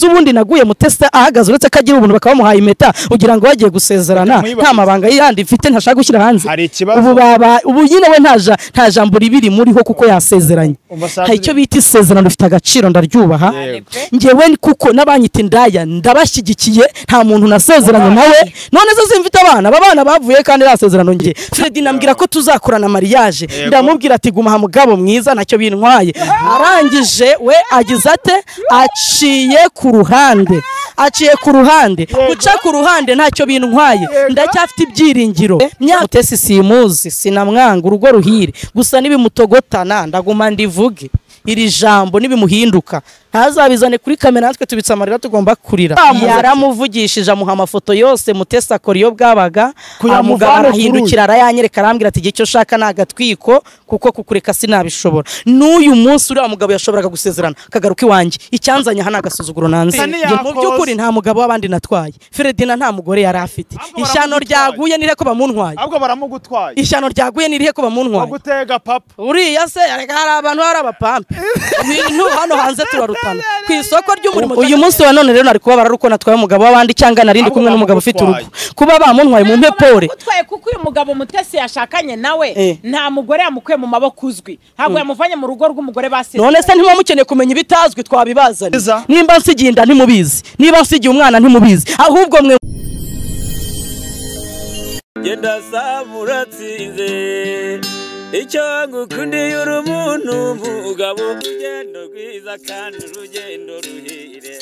Ese ubundi naguye Mutesi ahagaze, uretse ko agira ubuntu bakabamuhaye impeta ugira ngo bagiye gusezerana, nta mabanga yandi mfite ntashaka gushyira hanze. Ubu baba ubu nyine we nta jambo ribiri muriho kuko yasezeranye. Hari icyo bita isezerano rifite agaciro, ndaryubaha ngewe kuko n'abanyita indaya ndabashyigikiye, nta muntu nasezeranye nawe. None se simfite abana, aba bana bavuye kandi rasezerano nge. Fredy nambwira ko tuzakorana mariage, ndamubwira ati guma mugabo mwiza ntacyo bintwaye. Arangije we agize ate, aciye ku ruhande, aciye ku ruhande, guca ku ruhande ntacyo bintwaye, ndacyafite ibyiringiro. Mutesi simuzi sinamwanga, urugo ruhire gusa nibimutogotana ndaguma ndivuge iri jambo, nibimuhinduka ntazabizane kuri kamera, natwe tubitse amarira tugomba kurira. Yaramuvugishije amuha amafoto yose Mutesi akora iyo bwabaga, arahindukira arayanyereka arambwira ati icyo shaka ni agatwiko kuko kukureka sinabishobora. N'uyu munsi uriya mugabo yashoboraga gusezerana akagaruka iwanjye, icyanzanye hano agasuzuguro nanze. Mu by'ukuri nta mugabo w'abandi natwaye, Fredina nta mugore yari afite. Ishyano ryaguye nire ko bamuntwaye, ahubwo baramugutwaye. Ishyano ryaguye nirihe ko bamuntwaye, bagutega papa uriya se areka hari abantu hari abapampe ibintu hano hanze turarutana ku isoko ry'umurimo. Uyu munsi wa none rero nari kubabara uko natwaye umugabo w'abandi cyangwa narindi kumwe n'umugabo ufite urugo, kuba bamuntwaye mu mpepore utwaye kuko uyu mugabo Mutesi yashakanye nawe nta mugore yamukuye mu maboko uzwi, ntabwo yamuvanye mu rugo rw'umugore basize. None se ntimukeneye kumenya ibitazwi twabibazanye. Nimba nsigiye inda ntimubizi, niba nsigiye umwana ntimubizi, ahubwo mwe genda samuratsinze icyo ngukundiye uri umuntu mugabo, urugendo rwiza kandi urugendo ruhire.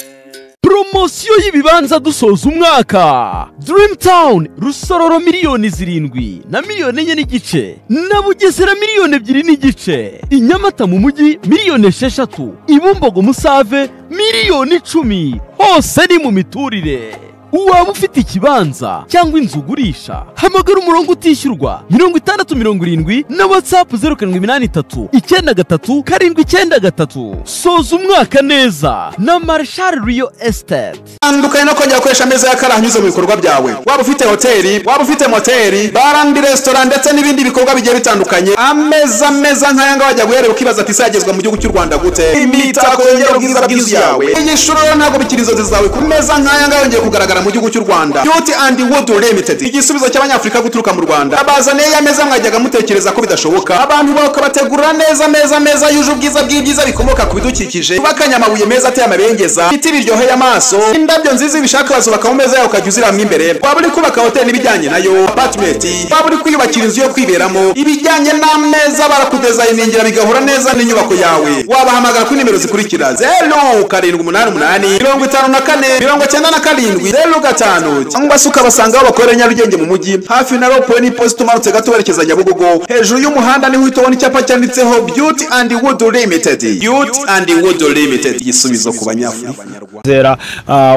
Promosiyo y'ibibanza dusoza umwaka. Dream Town Rusororo 7 na 4.5 na Bugesera 2.5 I Nyamata mu mujyi 6 Ibumbogo Musave 10 hose ni mu miturire. Uwaba ufite ikibanza cyangwa inzu ugurisha, hamagara umurongo utishyurwa 6070 na WhatsApp 0783 93 793. Soza umwaka neza na Marshal Real Estate. Andukanye no kongera gukoresha ameza y'akara anyuze mu bikorwa byawe. Waba ufite hoteli, waba ufite moteri, bar and restaurant ndetse n'ibindi bikorwa bigiye bitandukanye. Ameza meza nk'aya ngaya wajya guherera ukibaza ati isagezwa mu gihugu cy'u Rwanda gute? Imitako yongera ubwiza bw'inzu yawe. Iyi shuro ntabwo bikiri inzozi zawe. Ku meza nk'aya ngaya yongeye kugaragara mu gihugu cy'u Rwanda. Beauty and Wood Limited, igisubizo cy'abanyafrika guturuka mu Rwanda. Abazaniye ameza mwajyaga mutekereza ko bidashoboka. Abantu bakabategura neza meza meza yuje ubwiza bw'ibyiza bikomoka ku bidukikije. Bakanya amabuye meza ateye amabengeza, ibiti biryoheye amaso, indabyo nziza ibishaka bazubaka mu meza yawe ukajya uziramwe imbere. Waba uri kubaka hoteli n'ibijyanye nayo, apartment, waba uri kwiyubakira inzu yo kwiberamo, ibijyanye n'ameza barakudesigningira bigahura neza n'inyubako yawe. Wabahamagara kuri nimero zikurikira 0 7 8 8 54 97 05 cyangwa se ukabasanga aho bakorera Nyarugenge mu mujyi hafi na ropo ni post umanutse gato werekeza Nyabugogo, hejuru y'umuhanda niho uhita ubona icyapa cyanditseho Beauty and Wood Limited. Beauty and Wood Limited, igisubizo ku banyafurika. Zera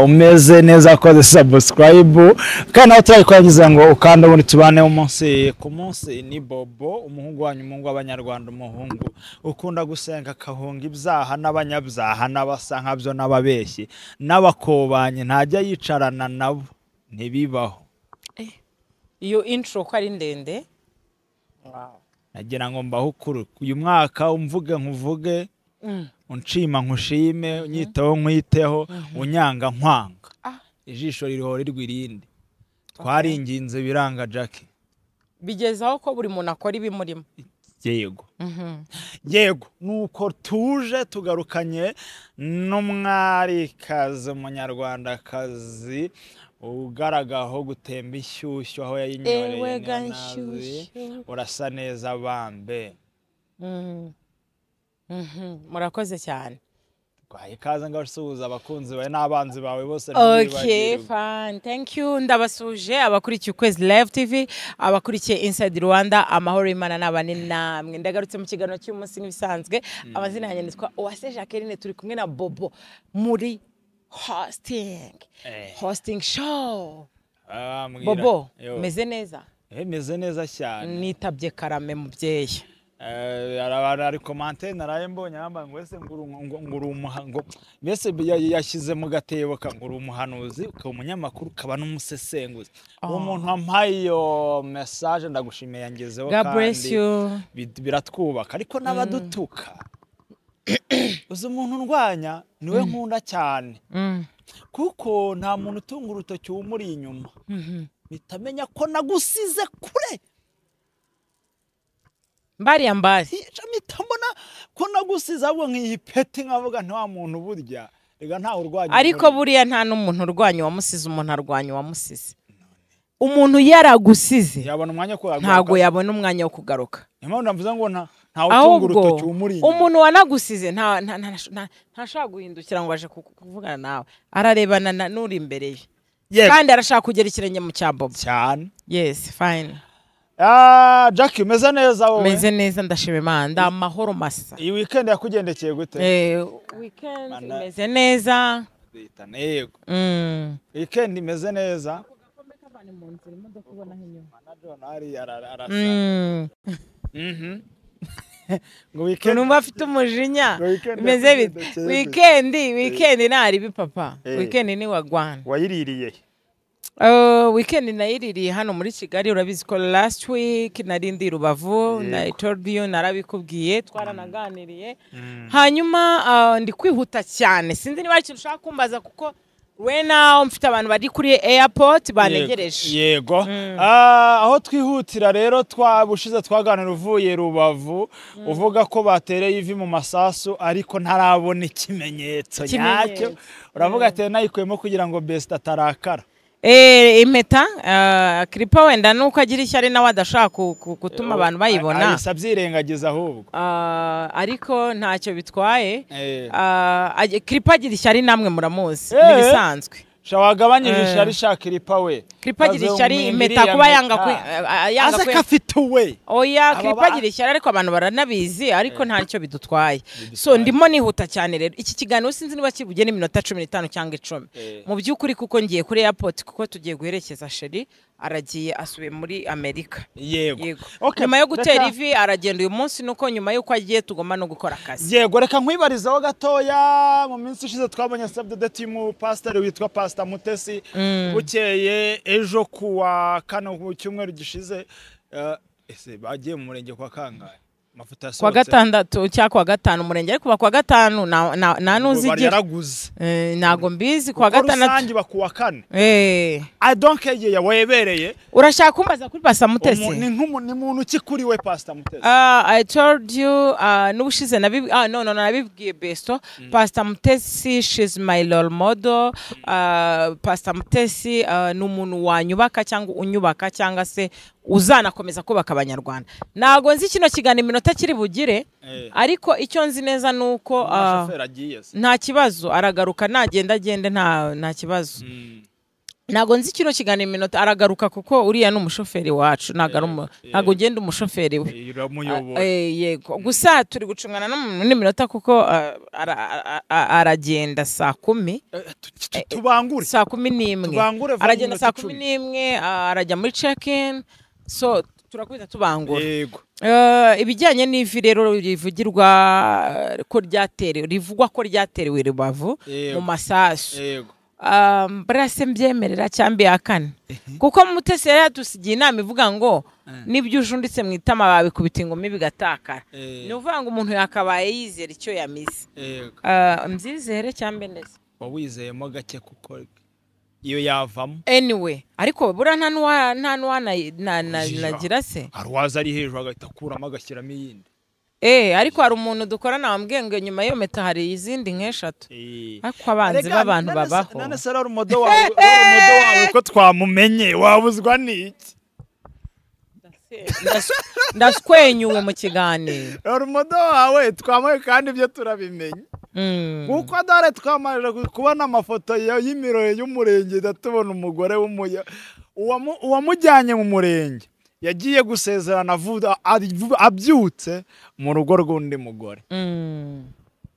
umeze neza koze subscribe kandi nawe turayikwangiza ngo ukanda ubundi tubane umunsi ku munsi. Ni Bobo umuhungu wanyu, umuhungu w'abanyarwanda, umuhungu ukunda gusenga akahunga ibyaha n'abanyabyaha n'abasa nkabyo n'ababeshyi n'abakobanye, ntajya yicarana nabo ntibibaho. Iyo intro ko ari ndende, nagira ngo mbahukuru uyu mwaka umvuge nkuvuge, unshima nkushime, unyiteho nkwiteho, unyanga nkwanga, ijisho ririho rirwirinde. Twaringinze biranga Jackie, bigezaho ko buri muntu akora ibimurimo. Yego yego, nuko tuje tugarukanye n'umwarikazi umunyarwandakazi ugaragaho gutemba ishyushyu aho yayinyoreye. Urasa neza bambe. Murakoze cyane. Ikaze ngasuhuza abakunzi bawe n'abanzi bawe bose. Okay, fine. Thank you. Ndabasuje abakurikiye Ukwezi Live TV, abakurikiye Inside Rwanda, amahoro y'Imana n'abane namwe. Ndagarutse mu kiganiro cy'umunsi nk'ibisanzwe. Amazina yanjye nitwa Uwase Jacqueline, turi kumwe na Bobo muri hosting show. Bobo, meze neza? Meze neza cyane. Nitabye karame mubyeyi. Ari komante naraye mbonye yambaye ngo ese nguru umuhango mbese yashyize mu gatebo ka nguru umuhanuzi ukaba umunyamakuru ukaba n'umusesenguzi. Uwo muntu wampaye iyo message ndagushimiye yangezeho kandi biratwubaka, ariko n'abadutuka Uzi umuntu ndwanya niwe nkunda cyane, kuko nta muntu utunga urutoki umuri inyuma. Bitamenya ko nagusize kure. Mbari ya mbari. Mbona ko nagusize ahubwo nk'iyipeti nkavuga nta wa muntu burya. Rega nta urwanya. Ariko buriya nta n'umuntu urwanya wamusize, umuntu arwanya wamusize. Umuntu yaragusize yabona umwanya ko ntago yabona umwanya wo kugaruka. Impamvu ndavuze ngo nta utunga urutoki umuri inyuma. Umuntu wanagusize nta ntashaka guhindukira ngo aje kuvugana nawe. Ararebana n'uri imbere ye. Kandi arashaka kugera ikirenge mu cya Bobo. Cyane. Yes, fine. Jackie umeze neza wowe? Meze neza ndashima Imana, ndamahoro masa. Iyi weekend yakugendekeye gute? Weekend imeze neza. Yego. Weekend imeze neza. Ngo weekend numva afite umujinya. Imeze bite? Weekend nari bi papa. Weekend ni wagwana. Wayiririye? Weekend nayiririye hano muri Kigali. Urabizi ko last week nari ndi Rubavu, na told you, narabikubwiye, twaranaganiriye. Hanyuma ndi kwihuta cyane, sinzi niba ikintu ushaka kumbaza kuko wena mfite abantu bari kuri airport banegereje. Yego. Aho twihutira rero twabushize twaganira uvuye Rubavu uvuga ko batereye ivi mu masasu ariko ntarabona ikimenyetso nyacyo. Uravuga ati nayikuyemo kugira ngo best atarakara. Impeta Kripa wenda nuko agira ishyari nawe adashaka gutuma abantu bayibona. Ahise abyirengagiza ahubwo. Ariko ntacyo bitwaye. Kripa agira ishyari namwe muramuzi nibisanzwe. Shawagabanyije ishyari sha Kripa we. Kripa agira ishyari impeta kuba yanga yanga kwe. Afite we. Oya Kripa agira ishyari ariko abantu baranabizi ariko ntacyo bidutwaye. So ndimo nihuta cyane rero. Iki kiganiro sinzi niba kibuge n'iminota 15 cyangwa 10. Mu byukuri kuko ngiye kuri airport kuko tugiye guherekeza Sheri aragiye asubiye muri Amerika. Yego. Okay. Nyuma yo gutera ivi aragenda uyu munsi nuko nyuma yuko agiye tugomba no gukora akazi. Yego, reka nkwibarizaho gatoya. Mu minsi ishize twabonye Save the Team pastor witwa Pastor Mutesi bukeye ejo kuwa kane mu cyumweru gishize ese bagiye mu murenge kwa kangahe? Mafuta kwa gatandatu cya kwa gatanu umurenge ariko kwa gatanu na nuzigira nago mbizi kwa gatandatu rusangi bakuwa kane. I don't care ye webereye. Urashaka kumbaza kuri Pastor Mutesi? Ni ni muntu ki kuri we Pastor Mutesi? I told you n'ubushize nabi no nabibwiye besto. Pastor Mutesi she's my role model. Pastor Mutesi ni umuntu wanyubaka cyangwa unyubaka cyangwa se uzanakomeza kubaka abanyarwanda. Nago nzi kino kiganiro iminota kiri bugire, ariko icyo nzi neza nuko nta kibazo aragaruka nagenda agende nta kibazo. Nago nzi kino kiganiro iminota aragaruka kuko uriya ni umushoferi wacu, nago ngenda umushoferi we. Yego, gusa turi gucungana n'iminota kuko aragenda saa 10. Tubangure saa 11 aragenda saa 11 arajya muri check-in. So turakubita tubangura. Yego. Ibijyanye n'ivi rero rivugirwa ko ryaterewe rivugwa ko ryaterewe Rubavu mu masasu. Yego. Mbrase mbyemerera cyambi yakane. Kuko Mutesi yari yatusigiye inama ivuga ngo nibyo ujunditse mu itama babikubita ingumi bigatakara. Ni uvuga ngo umuntu yakabaye yizera icyo yamize. Yego. Mbyizere cyambe neza. Wawizeyemo gake kuko iyo yavamo. Anyway, ariko bura nta nuwa nagira se. Hari uwaza ari hejuru agahita akuramo agashyiramo iyindi. Ariko hari umuntu dukorana wambwiye ngo nyuma y'iyo meta hari izindi nk'eshatu. Ariko abanzi b'abantu babaho. None se rero umudo wawe ko twamumenye wabuzwa n'iki? Ndashwenyuwe mu kiganiro. Rero umudo wawe twamaye kandi ibyo turabimenye. Kuko dore twamaje kubona amafoto y'imiroye y'umurenge ndatubona umugore w'umuya uwamujyanye mu murenge yagiye gusezerana abyutse mu rugo rw'undi mugore.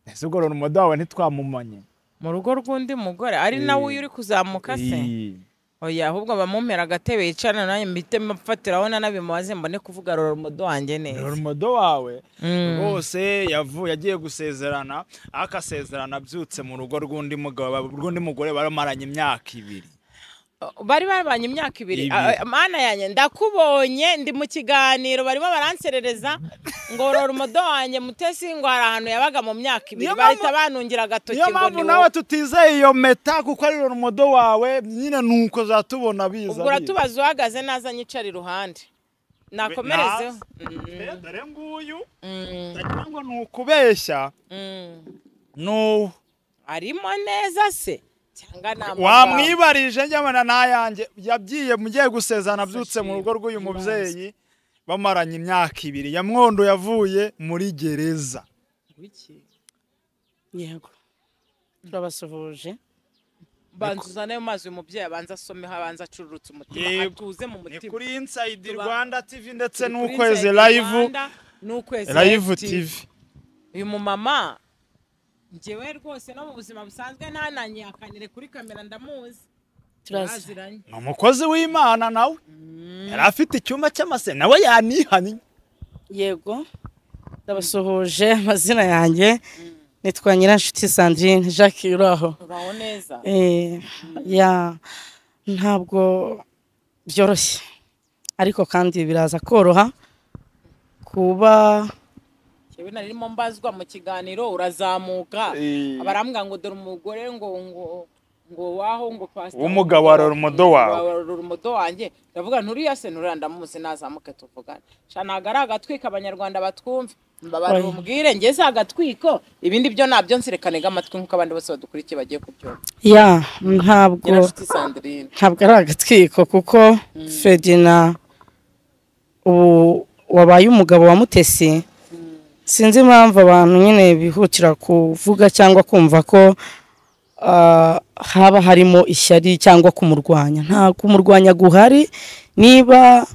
Ese ubwo rero umudo wawe ntitwamumanye mu rugo rw'undi mugore ari nawe uyu uri kuzamuka se? Oya, ahubwo bamumpera agatebe yicarana nanjye mpite mfatiraho nanabimubaze mbone kuvuga rero umudo wanjye neza. Rero umudo wawe rwose yavuye agiye gusezerana akasezerana abyutse mu rugo rw'undi mugabo rw'undi mugore baramaranye imyaka 2. Bari babanye imyaka 2. Mana yanjye ndakubonye ndi mu kiganiro barimo baranserereza ngo rora umudo wanjye Mutesi ngo hari ahantu yabaga mu myaka 2 bahita banungira agatoki ngo niyo nawe tutizeye iyo meta kuko ari rora umudo wawe nyine nuko zatubona biza. Ubwo uratubaza uhagaze naza nyicara iruhande nakomerezeho. Dore nguyu ndagira ngo nukubeshya no arimo neza se wamwibarije njyamana nayanjye yabyiye mugiye gusezana abyutse mu rugo rw'uyu mubyeyi bamaranye imyaka 2 ya Mwondo yavuye muri gereza. Yego turabasuhuje. Banzuza nayo mazi uyu mubyeyi abanza asomeho abanza acururutse umutima atuze mu mutima. Ni kuri Inside Rwanda TV ndetse n'Ukwezi Live n'Ukwezi Live TV. Uyu mumama njyewe rwose no mu buzima busanzwe ntananyihakanire kuri kamera ndamuzi. Turaziranye. Ni umukozi w'Imana nawe. Yari afite icyumba cy'amase nawe yanihanye. Yego ndabasuhuje amazina yanjye nitwa Nyiranshuti Sandrine Jacques uraho. Uraho neza. Ya ntabwo byoroshye ariko kandi biraza koroha kuba Yewe narimo mbazwa mu kiganiro urazamuka abarambwa ngo dore umugore ngo ngo ngo waho ngo pastor umugabo arora umudo wawe arora umudo wanjye ndavuga nturiya se nturira ndamuzi nazamuke tuvugane sha nagara agatwika abanyarwanda batwumve mbabara umbwire ngeze agatwiko ibindi byo nabyo nsirekane gamatwi nkuko abandi bose badukurikiye bagiye kubyumva. Ya ntabwo ntabwo ari agatwiko kuko Fredina ubu wabaye umugabo wa Mutesi. Sinzi impamvu abantu nyine bihutira kuvuga cyangwa kumva ko haba harimo ishyari cyangwa kumurwanya. Nta kumurwanya guhari. Niba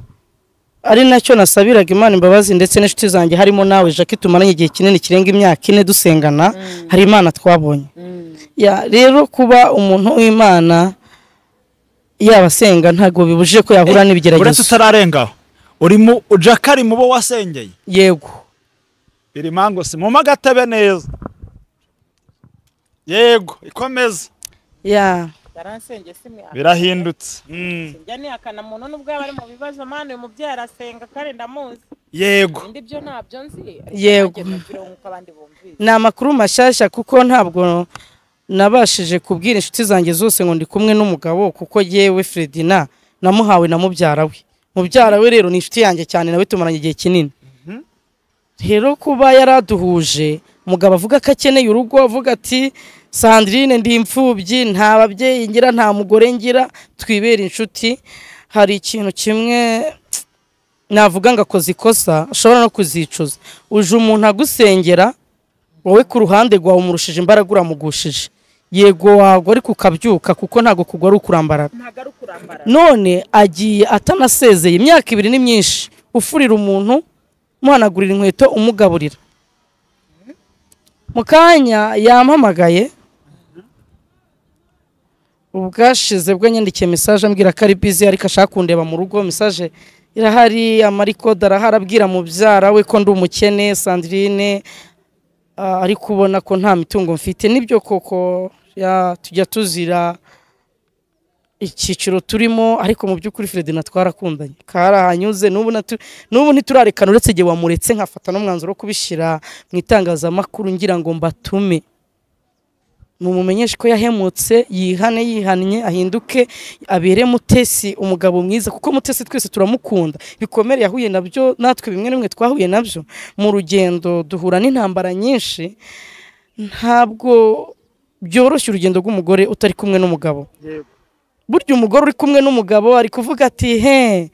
ari nacyo nasabiraga Imana imbabazi ndetse n'inshuti zanjye harimo nawe Jacques tumaranye igihe kinini kirenga imyaka 4 dusengana hari Imana twabonye. Ya rero kuba umuntu w'Imana yabasenga ntago bibujije ko yahura n'ibigeragezo. Uretse utararengaho urimo Jacques ari mu bo wasengeye. Yego. Birimango si mu magatebe neza. Yego ikomeza. Ya yaransenge simwe birahindutse. Njya nihakana muntu nubwo yaba ari mu bibazo mana uyu mubyeyi arasenga kandi ndamuzi. Yego indi byo ntabyo nzi. Yego ni amakuru mashasha kuko ntabwo nabashije kubwira inshuti zanjye zose ngo ndi kumwe n'umugabo kuko yewe Fredina namuhawe na mubyara we. Mubyara we rero ni inshuti yanjye cyane nawe tumaranye igihe kinini. Rero kuba yaraduhuje umugabo avuga ko akeneye urugo avuga ati Sandrine ndi imfubyi nta babyeyi ngira nta mugore ngira twibera inshuti. Hari ikintu kimwe navuga ngo akoze ikosa ashobora no kuzicuza. Uje umuntu agusengera wowe ku ruhande rwawe umurushije imbaraga uramugushije. Yego wagwa ariko ukabyuka kuko ntago kugwa ari ukurambarara. None agiye atanasezeye imyaka 2 ni myinshi ufurira umuntu muhanagurira inkweto umugaburira. Mukanya yampamagaye ubwashize bwo nyandikiye message ambwira ko ari busy ariko ashaka kundeba mu rugo. Message irahari amariko darahara abwira mubyara we ko ndi umukene Sandrine ari kubona ko nta mitungo mfite. Nibyo koko ya tujya tuzira icyiciro turimo ariko mu by'ukuri Fredina twarakundanye karahanyuze n'ubu ntiturarekana uretse igihe wamuretse nkafata n'umwanzuro wo kubishyira mu itangazamakuru ngira ngo mbatume mumumenyeshe ko yahemutse yihane yihannye ahinduke abere Mutesi umugabo mwiza kuko Mutesi twese turamukunda. Bikomere yahuye nabyo natwe bimwe n'imwe twahuye nabyo mu rugendo duhura n'intambara nyinshi. Ntabwo byoroshye urugendo rw'umugore utari kumwe n'umugabo. Burya umugore uri kumwe n'umugabo ari kuvuga ati he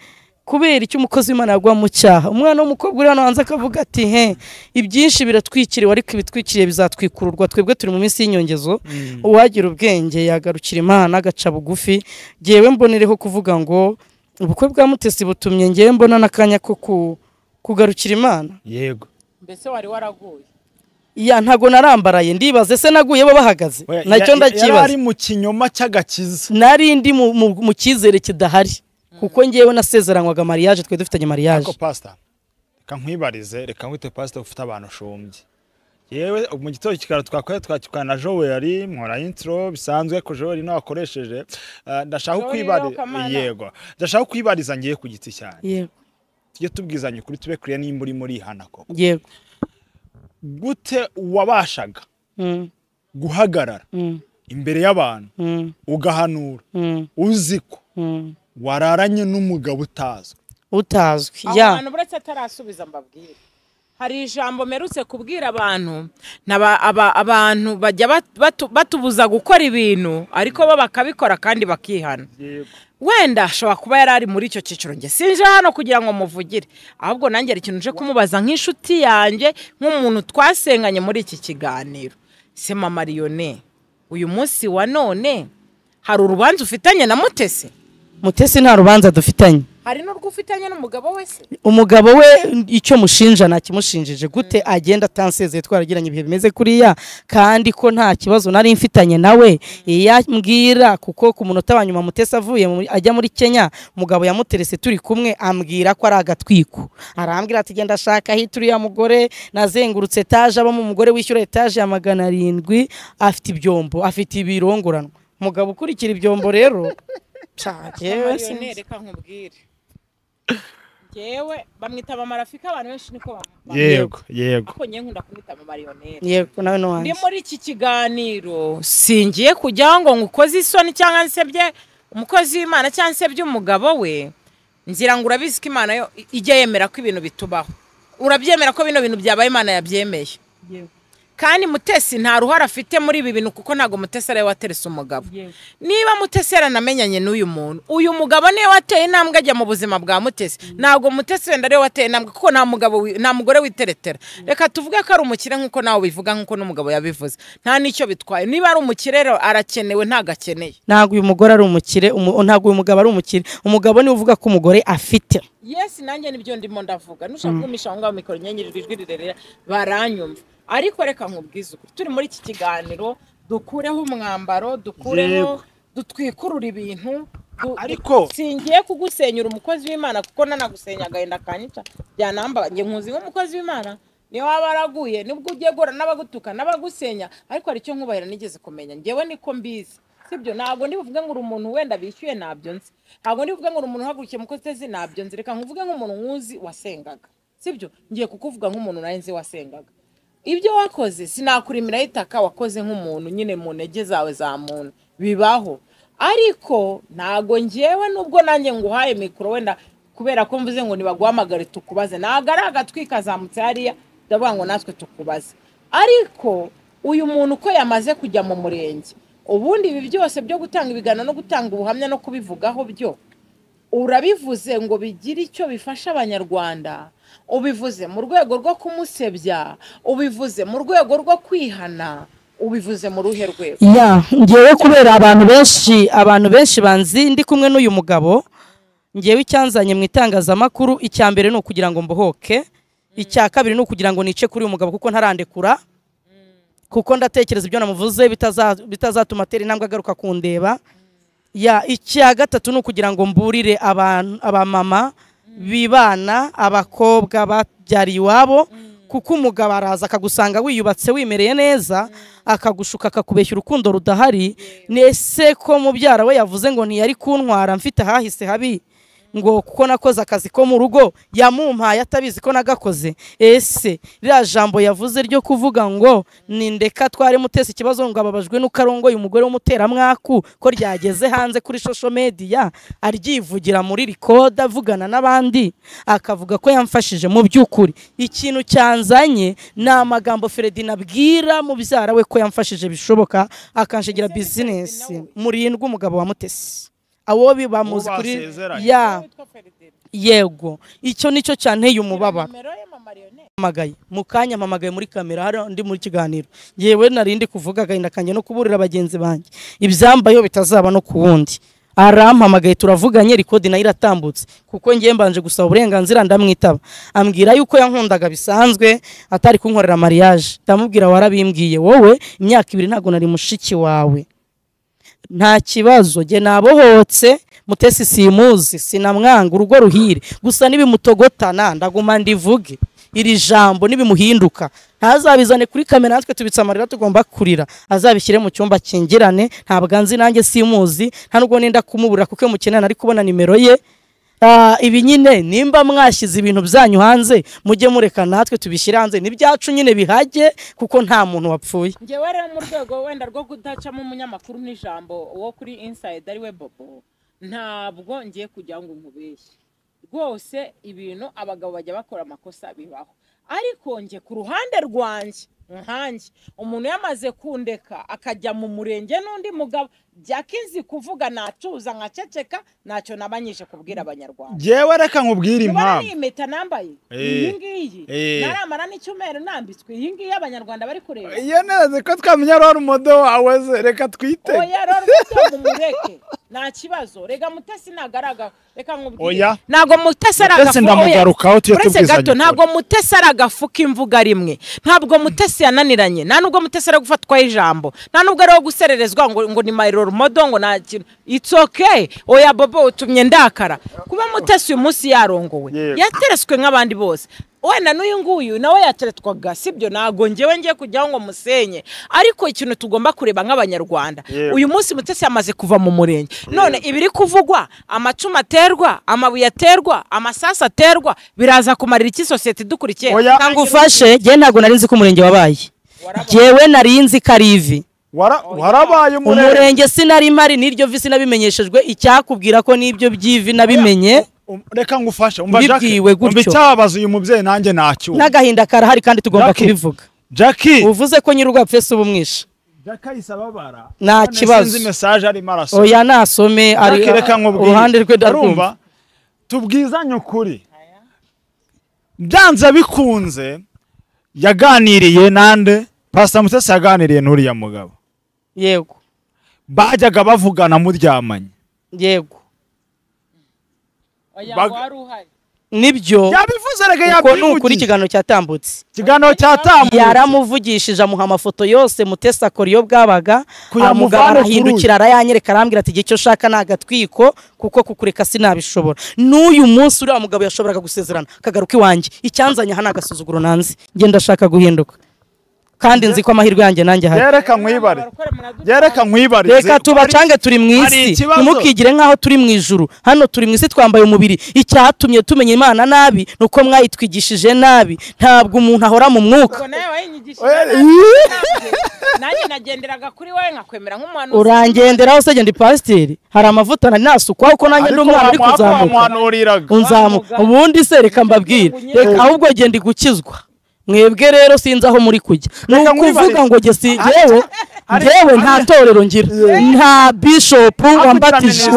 kubera icyo umukozi w'Imana yagwa mu cyaha. Umwana w'umukobwa uri hano hanze akavuga ati he ibyinshi biratwikiriwe ariko ibitwikiriye bizatwikururwa twebwe turi mu minsi y'inyongezo. Uwagira ubwenge yagarukira Imana agaca bugufi. Ngewe mbonereho kuvuga ngo ubukwe bwa Mutesi butumye ngewe mbona n'akanya ko kugarukira Imana. Yego mbese wari waraguye? Ya ntago narambaraye ndibaze se naguye bo bahagaze nacyo ndakibaza. Yari mu kinyoma cy'agakiza nari ndi mu cyizere kidahari kuko ngewe nasezeranywaga mariage twe dufitanye mariage. Ariko pastor reka nkwibarize reka nkwite pastor ufite abantu ushumbye Yewe mu gitondo kikara twakoye twakikana na Joel nkora intro bisanzwe ko Joel nawe akoresheje. Ndashaka kwibariza, yego ndashaka kwibariza ngiye ku giti cyane. Yego tujye tubwizanye kuri tube kuriya nimba uri muri hana koko. Yego gute wabashaga guhagarara imbere y'abantu ugahanura uziko wararanye n'umugabo utazwi? Ya abantu buretse atarasubiza mbabwire hari ijambo merutse kubwira abantu abantu bajya batubuza gukora ibintu ariko bo bakabikora kandi bakihana. Wenda ashobora kuba yari ari muri icyo cyiciro, nge sinje hano kugira ngo muvugire, ahubwo nanjye hari ikintu nje kumubaza nk'inshuti yanjye, nk'umuntu twasenganye muri iki kiganiro. Se Mama Lionel, uyu munsi wa none hari urubanza ufitanye na Mutesi? Mutesi nta rubanza dufitanye. Hari n'urwo ufitanye n'umugabo we se? Umugabo we icyo mushinja nakimushinjije gute agenda atansezeye twaragiranye ibihe bimeze kuriya, kandi ko nta kibazo nari mfitanye nawe yambwira, kuko ku munota wa nyuma Mutesi avuye ajya muri Kenya, umugabo yamuterese turi kumwe ambwira ko ari agatwiko. Arambwira ati genda ashaka hituriya mugore, nazengurutse etage abamo umugore wishyura etage ya 700 afite ibyombo, afite ibirongoranwa. Umugabo ukurikira ibyombo rero reka nkubwire, jewe bamwita Mama Rafika, abantu benshi niko bamwita. Yego yego ariko ngiye nkunda kumwita Mama Lionel. Yego nawe no wanjye. Ndi muri iki kiganiro singiye kujya ngo ngukoze isoni cyangwa nsebye umukozi w'Imana cyangwa nsebye umugabo we, ngira ngo urabizi ko Imana yo ijya yemera ko ibintu bitubaho. Urabyemera ko bino bintu byabaye Imana yabyemeye. Yego kandi Mutesi nta ruhara afite muri ibi bintu kuko ntago Mutesi ari we waterese umugabo. Niba Mutesi yaranamenyanye n'uyu muntu, uyu mugabo niwe wateye intambwe ajya mu buzima bwa Mutesi. Ntabwo Mutesi wenda ari we wateye intambwe kuko nta mugabo nta mugore witeretera. Reka tuvuge ko ari umukire nkuko nawe bivuga nkuko n'umugabo yabivuze. Nta nicyo bitwaye. Niba ari umukire rero arakenewe ntago akeneye. Ntago uyu mugore ari umukire, ntago uyu mugabo ari umukire. Umugabo niwe uvuga ko umugore afite. Yes, nanjye nibyo ndimo ndavuga. Nushaka kumisha aho ngaho mikoro nyenyirirwa ijwi rirerera baranyumva. Ariko reka nkubwize ukuri, turi muri iki kiganiro dukureho umwambaro, dukureho dutwikurura ibintu. Ariko singiye kugusenyura umukozi w'Imana kuko nanagusenya agahinda kanyica byanamba. Nge nkuzi nk'umukozi w'Imana niyo waba araguye nibwo ugiye gora n'abagutuka n'abagusenya, ariko hari icyo nkubahira nigeze kumenya ngewe niko mbizi. Sibyo, ntabwo ndibuvuge ngo uri umuntu wenda bishyuye nabyo nzi, ntabwo ndibuvuge ngo uri umuntu uhagurukiye mukozi nabyo nzi, reka nkuvuge nk'umuntu nkuzi wasengaga. Sibyo, ngiye kukuvuga nk'umuntu nawe nzi wasengaga. Ibyo wakoze sinakurimira itaka, wakoze nk'umuntu nyine mu ntege zawe za muntu bibaho. Ariko ntago ngewe nubwo nanjye nguhaye mikoro wenda kubera ko mvuze ngo nibaguhamagare tukubaze, ntago ari agatwika zamutse hariya ndavuga ngo natwe tukubaze. Ariko uyu muntu uko yamaze kujya mu murenge, ubundi ibi byose byo gutanga ibiganiro no gutanga ubuhamya no kubivugaho byo urabivuze ngo bigire icyo bifasha abanyarwanda, ubivuze mu rwego rwo kumusebya, ubivuze mu rwego rwo kwihana, ubivuze mu ruhe rwego? Ya ngewe kubera abantu benshi banzi ndi kumwe n'uyu mugabo, ngewe icyanzanye mu itangazamakuru icya mbere ni ukugira ngo mbohoke, icya kabiri ni ukugira ngo nice kuri uyu mugabo kuko ntarandekura, kuko ndatekereza ibyo namuvuze bitazatuma atera intambwe agaruka kundeba. Ya icya gatatu ni ukugira ngo mburire abantu, abamama bibana, abakobwa babyariye iwabo, kuko umugabo araza akagusanga wiyubatse wimereye neza, akagushuka akakubeshya urukundo rudahari. Nese ko mubyara we yavuze ngo ntiyari kuntwara mfite ahahise habi, ngo kuko nakoze akazi ko mu rugo yamumpaye atabizi ko nagakoze. Ese ririya jambo yavuze ryo kuvuga ngo nindeka tware Mutesi ikibazo ngo ababajwe n'ukarongoye umugore w'umuteramwaku ko ryageze hanze kuri social media, aryivugira muri record avugana n'abandi akavuga ko yamfashije. Mu by'ukuri ikintu cyanzanye ni amagambo Ferdinand abwira mubyara we ko yamfashije bishoboka akanshigira business murindwa umugabo wa Mutesi. Abo bamuzi kuri ya yego icyo nicyo cyanteye umubabaro. Mpamagaye mu kanya, mpamagaye muri kamera hari ndi muri kiganiro, yewe narindi kuvuga agahinda kanjye no kuburira bagenzi banjye ibyambayo bitazaba no kuwundi. Arampamagaye turavuganye, record nayo iratambutse kuko ngiye mbanje gusaba uburenganzira ndamwitaba, ambwira yuko yankundaga bisanzwe atari kunkorera mariage. Ndamubwira warabimbwiye wowe imyaka 2 ntago nari mushiki wawe, nta kibazo jye nabohotse Mutesi simuzi sinamwanga urugo ruhire, gusa nibimutogotana ndaguma ndivuge. Iri jambo nibimuhinduka ntazabizane kuri kamera, natwe tubitse amarira tugomba kurira, azabishyire mu cyumba kingirane. Ntabwo nzi nanjye simuzi, nta nubwo nenda kumubura kuko mukenana ari kubona nimero ye. Ibi nyine nimba mwashyize ibintu byanyu hanze mujye mureka natwe tubishyire hanze, n'ibyacu nyine bihajye kuko nta muntu wapfuye. Njyewe rero mu rwego wenda rwo kudacamo umunyamakuru n'ijambo wo kuri Inside ari we Bobo, ntabwo ngiye kujya ngo nkubeshye rwose. Ibintu abagabo bajya bakora amakosa bibaho, ariko nge ku ruhande rwanjye nkanjye umuntu yamaze kundeka akajya mu murenge n'undi mugabo, byakinzi kuvuga natuza nkaceceka, ntacyo nabanyije kubwira abanyarwanda. Jewe reka nkubwire impamvu impeta nambaye iyi ngiyi naramara n'icyumweru nambitswe iyi ngiyi abanyarwanda bari kureba. Iyo neze ko twamenya role model wawe ze, reka twite. Oya role model mumureke nta kibazo. Rega Mutesi nagaraga, reka nkubwire ntago Mutesi aragafu, ndamugarukaho tuye tubwizanye. Ntago Mutesi aragafuka imvuga rimwe, ntabwo Mutesi yananiranye, nta nubwo Mutesi ari gufatwa ijambo, nta nubwo ari gusererezwa ngo ni my role model ngo nta kintu. It's okay. Oya Bobo utumye ndakara. Kuba Mutesi uyu munsi yarongowe, yatereswe nk'abandi bose. Wenda n'uyu nguyu nawe yateretwaga, sibyo? Ntago ngewe ngiye kujya ngo musenye, ariko ikintu tugomba kureba nk'abanyarwanda, uyu munsi Mutesi yamaze kuva mu murenge, none ibiri kuvugwa, amacumu aterwa, amabuye aterwa, amasasa aterwa, biraza kumarira iki sosiyete dukurikiye? Ntabwo ufashe, ngewe ntabwo nari nzi ko umurenge wabaye, ngewe nari nzi ko ari ivi. Warabaye umurenge, sinari mari n'iryo vi sinabimenyeshejwe. Icyakubwira ko n'ibyo by'ivi nabimenye. Reka ngufashe umva Jackie, umva icyabaza uyu mubyeyi nanjye nacyo n'agahinda karahari kandi tugomba kubivuga. Jackie uvuze ko nyir'urwo apfe se ubumwisha. Jackie isababara nta kibazo, sinzi message arimo arasoma. Oya nasome ari uruhande rwe ndarumva. Tubwizanye ukuri, byanze bikunze yaganiriye nande Pastor Mutesi yaganiriye n'uriya mugabo. Yego bajyaga bavugana muryamanye. Yego nibyo yabivuze, rega yabivuze uko nukuri. Ikiganiro cyatambutse, ikiganiro cyatambutse yaramuvugishije amuha amafoto yose Mutesi akora iyo bwabaga, amugabo arahindukira arayanyereka arambwira ati icyo shaka nagatwiko kuko kukureka sinabishobora. N'uyu munsi uriya mugabo yashoboraga gusezerana akagaruka iwanjye, icyanzanye hano agasuzuguro nanze, nge ndashaka guhinduka kandi nzi ko amahirwe yanjye nanjye hari. Yereka nkwibare, yereka nkwibare, reka tubacange, turi mu isi, ntimukigire nkaho turi mu ijuru. Hano turi mu isi twambaye umubiri. Icyatumye tumenya Imana nabi nuko mwayitwigishije nabi. Ntabwo umuntu ahora mu mwuka. Nanjye nagenderaga kuri wowe nkakwemera nk'umuhanuzi. Urangenderaho se ndi pasiteri, hari amavuta nari nasukwa uko nanjye ndi umwana uri kuzamuka unzamuka. Ubundi se reka mbabwire, reka ahubwo genda gukizwa. Mwebwe rero sinzi aho muri kujya. Nukuvuga ngo jye si jewe, jewe nta torero ngira, nta bishop wambatije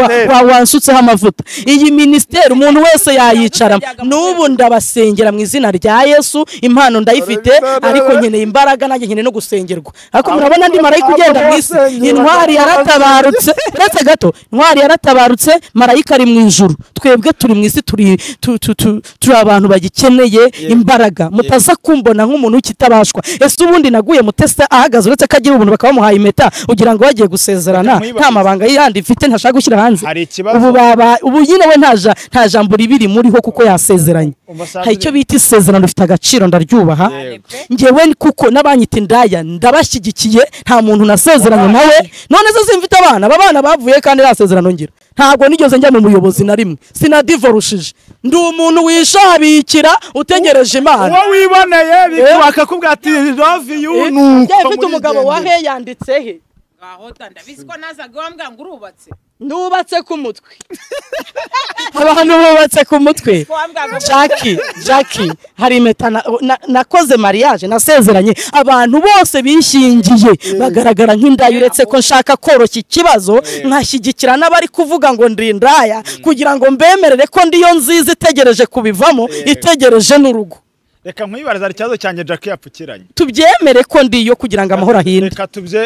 wansutseho amavuta. Iyi ministeri umuntu wese yayicara. N'ubu ndabasengera mu izina rya Yesu, impano ndayifite ariko nkeneye imbaraga nanjye nkeneye no gusengerwa. Ariko murabona ndi marayika ugenda mu isi, intwari yaratabarutse, uretse gato intwari yaratabarutse, marayika ari mu ijuru. Twebwe turi mu isi, turi abantu bagikeneye imbaraga. Mutaza kumbona nk'umuntu ukitabashwa. Ese ubundi naguye Mutesi ahagaze, uretse ko agira ubuntu bakaba bamuhaye impeta ugira ngo bagiye gusezerana, nta mabanga yandi mfite ntashaka gushyira hanze. Ubu nyine we nta jambo ribiri muriho kuko yasezeranye. Hari icyo bita isezerano rifite agaciro, ndaryubaha ngewe kuko n'abanyita indaya ndabashyigikiye. Nta muntu nasezeranye nawe, none se simfite abana, aba bana bavuye kandi nasezerano ngira. Ntabwo nigeze njya mu muyobozi na rimwe, sinadivorushije, ndi umuntu wishabikira utegereje Imana. Uwo wiboneye bakakubwira ati love you nuko mfite umugabo wa he yanditse he ngaho ndabizi ko nazaga wambwira ngo urubatse. Nubatse ku mutwe. Abantu bubatse ku mutwe. Jackie hari impeta nakoze mariage nasezeranye, abantu bose bishingiye bagaragara nk'indaya, uretse ko nshaka koroshya ikibazo nkashyigikira n'abari kuvuga ngo ndi indaya kugira ngo mbemerere ko ndiyo nziza itegereje kubivamo, itegereje n'urugo. Reka nkwibariza ikibazo cyanjye Jackie yapfukiranye. Tubyemere ko ndiyo kugira ngo amahoro ahinde.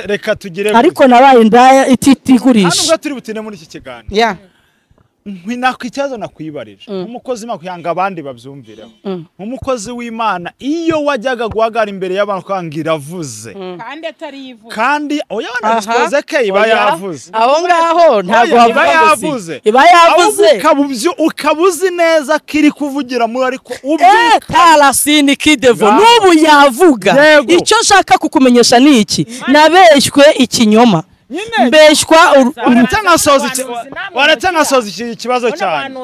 Reka tugire ariko nabaye indaya ititigurisha. Hano ubwo turi butine muri iki kiganiro. Ikibazo nakwibarije nk'umukozi w'Imana kugira ngo abandi babyumvireho, nk'umukozi w'Imana iyo wajyaga guhagarara imbere y'abantu ukanga iravuze kandi atari yivuze, kandi oya wanabikoze ke iba yavuze aho ngaho ntabwo iba yavuze, iba yavuze ukaba uzi neza ko iri kuvugira muri, ariko ubyuka tarasini kidevo n'ubu yavuga. Icyo nshaka kukumenyesha ni iki: nabeshywe ikinyoma, mbeshywa. Waretse nkasoza ikibazo cyane,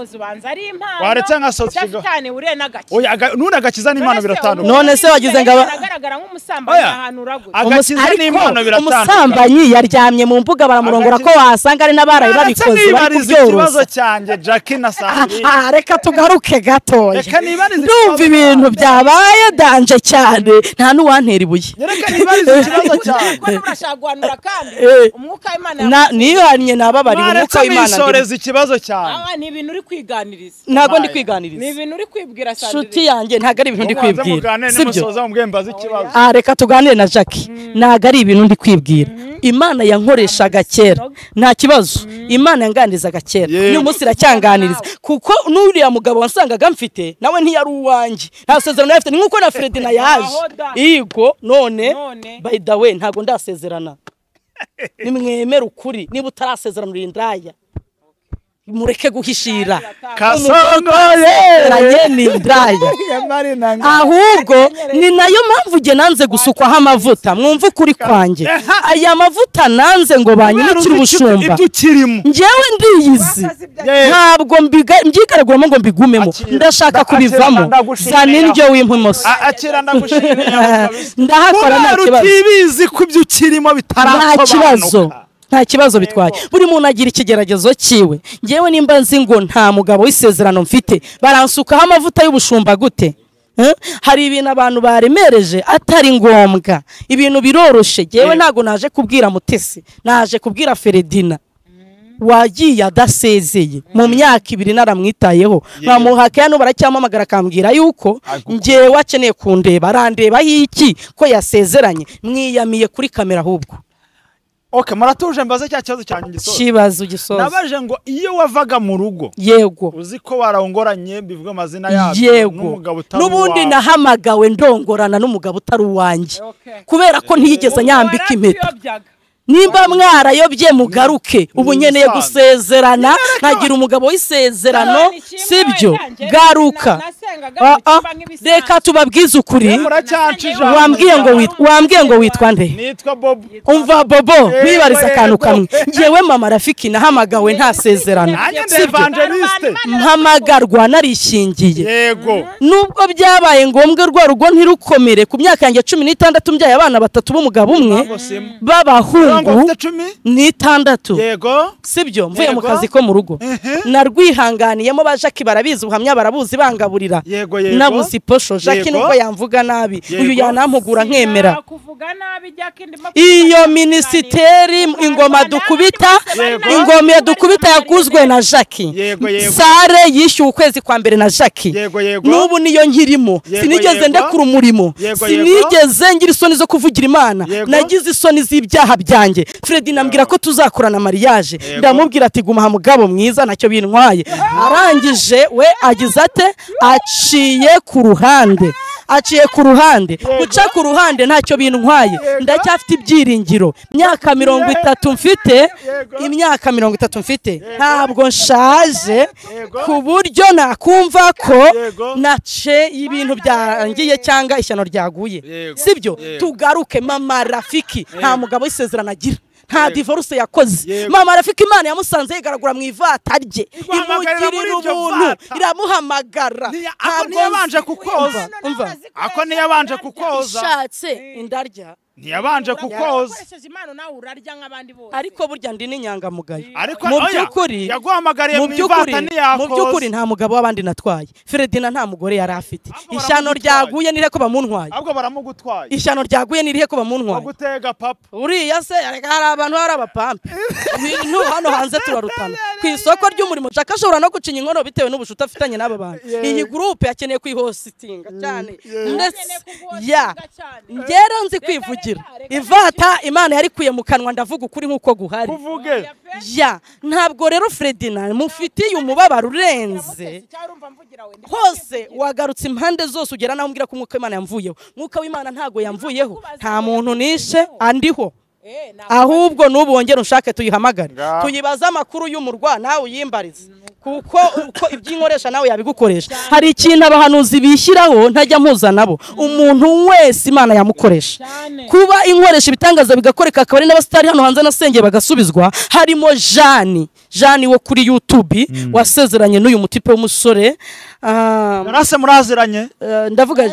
waretse nkasoza none agakiza n'impano biratandukanye. None se wagize ngo agakiza n'impano biratandukanye. Umusambanyi yaryamye mu mbuga baramurongora ko wasanga ari n'abarayi babikoze bari kubyorosa. Ikibazo cyanjye Jackie na Sandrine, reka tugaruke gatoya, ndumva ibintu byabaye danje cyane, nta n'uwantera ibuye. Reka nibarize ikibazo cyanjye. Nihannye nababariwe umwuka w'Imana. Nisoreza ikibazo cyane. Ni ibintu uri kwiganiriza. Ntabwo ndi kwiganiriza. Ni ibintu uri kwibwira Sandrine. Nshuti yanjye ntabwo ari ibintu ndi kwibwira. Sibyo? Reka tuganire na Jackie. Ntabwo ari ibintu ndi kwibwira. Imana yankoreshaga kera nta kibazo, Imana yanganirizaga kera n'uyu munsi iracyanganiriza, kuko n'uriya mugabo wasangaga mfite nawe ntiyari uwanjye, nta sezerano yari afite, ni nk'uko na Fredina yaje. Yego none by the way ntabwo ndasezerana. Nimwemere ukuri, niba utarasezerana uri indaya, mureke guhishira. Kasongoye ni indaya. Ahubwo ni nayo mpamvu jye nanze gusukwaho amavuta. Mwumva ukuri kwanjye, aya mavuta nanze ngo banyimikire ubushumba. Njyewe ndiyizi, ntabwo mbyigaraguramo ngo mbigumemo, ndashaka kubivamo. Zana indyo w'impumoso. Ndahakora nta kibazo. Utibizi ko ibyo ukirimo bitarasobanuka. Nta kibazo bitwaye. Buri muntu agira ikigeragezo cyiwe. Ngewe nimba nzi ngo nta mugabo w'isezerano mfite, baransukaho amavuta y'ubushumba gute? Hari ibintu abantu baremereje atari ngombwa, ibintu biroroshe. Ngewe ntago naje kubwira Mutesi, naje kubwira Feredina wagiye adasezeye mu myaka 2 naramwitayeho, nkamuhaka hano baracyamamagara akambwira yuko ngewe akeneye kundeba, arandeba iki ko yasezeranye. Mwiyamiye kuri kamera ahubwo. Okay, muratuje mbaze cya kibazo cyanjye gisoza. Kibazo gisoza. Nabaje ngo iyo wavaga mu rugo, yego, uzi ko warongoranye bivuga amazina yabyo n'umugabo utari uwawe. N'ubundi nahamagawe ndongorana n'umugabo utari uwanjye, kubera ko ntiyigeze nyambika impeta. Nimba mwarayobye mugaruke, ubu nkeneye gusezerana nkagira umugabo w'isezerano, sibyo? Garuka. Reka tubabwize ukuri. Wambwiye ngo witwa nde? Nitwa Bobo. Umva Bobo, wibariza akantu kamwe. Ngewe mama Rafiki nahamagawe nta sezerano, sibyo? Mpamagarwa narishingiye. Yego. Nubwo byabaye ngombwa rwa rugo ntirukomere, ku myaka yanjye 16 mbyaye abana 3 b'umugabo umwe b'abahungu 16. Yego. Sibyo? Mvuye mu kazi ko mu rugo narwihanganiyemo, ba Jackie barabizi, ubuhamya barabuzi, bangaburira. Nabuze iposho. Jackie nubwo yamvuga nabi, uyu yanampugura nkemera. Iyo minisiteri ingoma dukubita, ingoma dukubita yakuzwe na Jackie. Sare yishyuwe ukwezi kwa mbere na Jackie. N'ubu niyo nkirimo, sinigeze ndekura umurimo, sinigeze ngira isoni zo kuvugira Imana, nagize isoni z'ibyaha byanjye. Fredina ambwira ko tuzakorana mariage, ndamubwira ati guma mugabo mwiza ntacyo bintwaye. Arangije we agize ate? Aciye ku ruhande, aciye ku ruhande, guca ku ruhande ntacyo bintwaye, ndacyafite ibyiringiro. Imyaka 30 mfite, imyaka 30 mfite, ntabwo nshaje ku buryo nakumva ko nace ibintu byarangiye cyangwa ishyano ryaguye, sibyo? Tugaruke mama Rafiki nta mugabo w'isezerano agira, nta divorce yakoze. Mama Rafiki Imana yamusanze yigaragura mu ivata rye, imugirira ubuntu, iramuhamagara. Ako ntiyabanje kukoza, ako ntiyabanje kukoza, ishatse indarya ntiyabanje kukoza. Ariko burya ndi n'inyangamugayo. Mu by'ukuri yaguhamagariye mu ivata ntiyakoza. Mu by'ukuri nta mugabo w'abandi natwaye. Fredina nta mugore yari afite. Ishyano ryaguye nire ko bamuntwaye. Ahubwo baramugutwaye. Ishyano ryaguye nire ko bamuntwaye. Bagutega papa. Uriya se hari abantu hari abapampe. Ibintu hano hanze turarutana. Ku isoko ry'umurimo Jackie ashobora no gucinya inkono bitewe n'ubushuti afitanye n'aba bantu. Iyi groupe yakeneye kwihositinga cyane. Ndetse ya ngero nzi kwivugira. Ndabyivugira ivata Imana yarikuye mu kanwa, ndavuga ukuri nkuko guhari. Kuvuge. Ya ntabwo rero Ferdinand mufitiye umubabaro urenze hose, wagarutse impande zose ugera naho umbwira ko umwuka w'Imana yamvuyeho. Umwuka w'Imana ntago yamvuyeho, nta muntu nishe andiho. Ahubwo n'ubu wongera ushake tuyihamagare tuyibaze amakuru y'umurwa nawe uyimbarize, kuko uko iby'inkoresha nawe yabigukoresha. Hari ikintu abahanuzi bishyiraho ntajya mpuza nabo, umuntu wese Imana yamukoresha. Kuba inkoresha ibitangaza bigakoreka, akaba ari n'abasitari hano hanze nasengeye bagasubizwa, harimo Jani wo kuri YouTube wasezeranye n'uyu mutipe w'umusore. Narase muraziranye? Ndavuga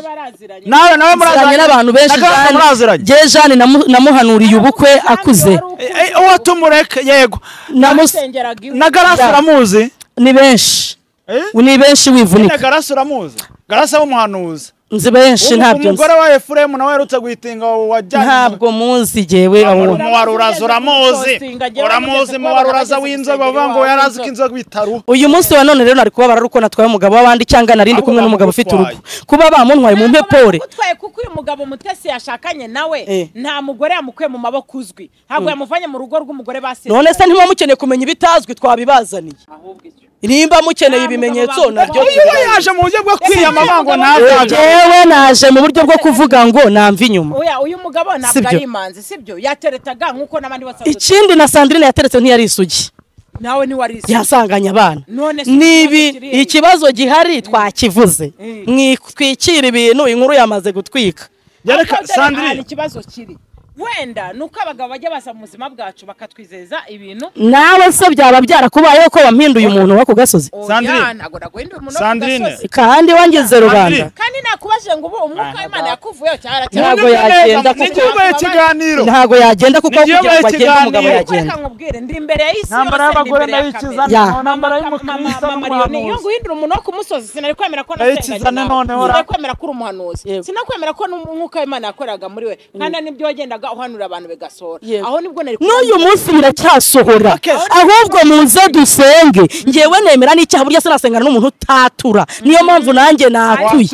nawe muraziranye n'abantu benshi. Jye Jani namuhanuriye ubukwe akuze. Uwo tumureke yego. Na Garasi uramuzi? Ni benshi. Ni benshi wivunika. Na Garasi uramuzi? Garasi w'umuhanuzi. Nzi benshi ntabyo nzi. Umugore wa Efuremu nawe yarutse guhitinga wajyanye. Ntabwo muzi jewe abo. Muwaruraza uramuzi. Uramuzi muwaruraza w'inzobe bavuga ngo yarazi ko inzobe bitaru. Uyu munsi wa none rero nari kubabara uko natwaye umugabo w'abandi cyangwa narindi kumwe n'umugabo ufite urugo. Kuba bamuntwaye mu mpepore. Gutwaye kuko uyu mugabo Mutesi yashakanye nawe nta mugore yamukuye mu maboko uzwi. Ntabwo yamuvanye mu rugo rw'umugore basize. None se ntimukeneye kumenya ibitazwi twabibazaniye. Nimba mukeneye ibimenyetso nabyo. Uyu yaje mu buryo bwo kwiyama ngo ntabwo. Jewe naje mu buryo bwo kuvuga ngo namva inyuma. Oya uyu mugabo ntabwo ari imanzi sibyo, yateretaga nkuko nabandi bose. Ikindi na Sandrine yateretse ntiyari isugi. Nawe ni wari isugi. Yasanganye abana. Nibi ikibazo gihari twakivuze. Mwitwikira ibintu inkuru yamaze gutwika. Yareka Sandrine ikibazo kiri. Wenda nuko abagabo bajya basa mu buzima bwacu bakatwizeza ibintu. Nawe se byaba byarakubayeho ko wampinduye umuntu wako gasozi? Sandrine ntago naguhinduye umuntu wako gasozi. Kandi wangize rubanda. Kandi nakubaje ngo ubu umwuka w'Imana yakuvuyeho cyara ntago yagenda kuko ikiganiro. Ntago yagenda kuko kugira ngo agende umugabo yagenda. Reka nkubwire ndi imbere y'isi yose. Ntambara y'abagore ndayikiza, ntambara y'umukristo n'umuhanuzi. Iyo nguhindura umuntu wo kumusozi sinari kwemera ko nasenganye. Sinari kwemera ko uri umuhanuzi. Sinakwemera ko n'umwuka w'Imana yakoraga muri we. Kandi nibyo wagendaga uhanura abantu begasora. Aho nibwo nari n'uyu munsi biracyasohora. Ahubwo muze dusenge. Ngewe nemera n'icyaha burya sinasengana n'umuntu utatura. Niyo mpamvu nanjye natuye.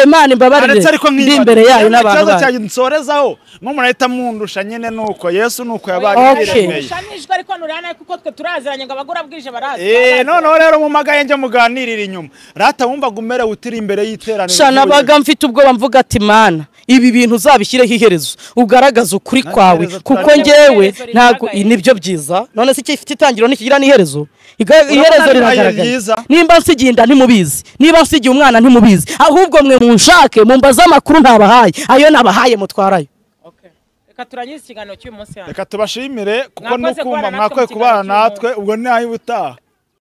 Imana imbabarire. Ndi imbere yayo n'abantu bayo. Ikibazo nsorezaho mwe murahita mundusha nyine nuko Yesu nuko yabaye iremeye. Shanijwe ariko nurana kuko twe turaziranye ngo abagura bwije barazi. Noneho rero mumagaye nje muganirira inyuma. Rata wumvaga umerewe utiri imbere y'iteraniro. Shana baga mfite ubwoba mvuga ati Mana ibi bintu uzabishyireho iherezo ugaragaza ukuri kwawe kuko ngewe ntago nibyo byiza. None se ifite itangiro ntikigira n'iherezo? Iherezo riragaragara. Nimba nsigiye inda ntimubizi, niba nsigiye umwana ntimubizi, ahubwo mwe munshake mumbaze amakuru ntabahaye, ayo nabahaye mutwarayo. Reka turangize ikiganiro cy'uyu munsi hano. Reka tubashimire kuko nukumva mwakwiye kubana natwe ubwo ni aho ubutaha.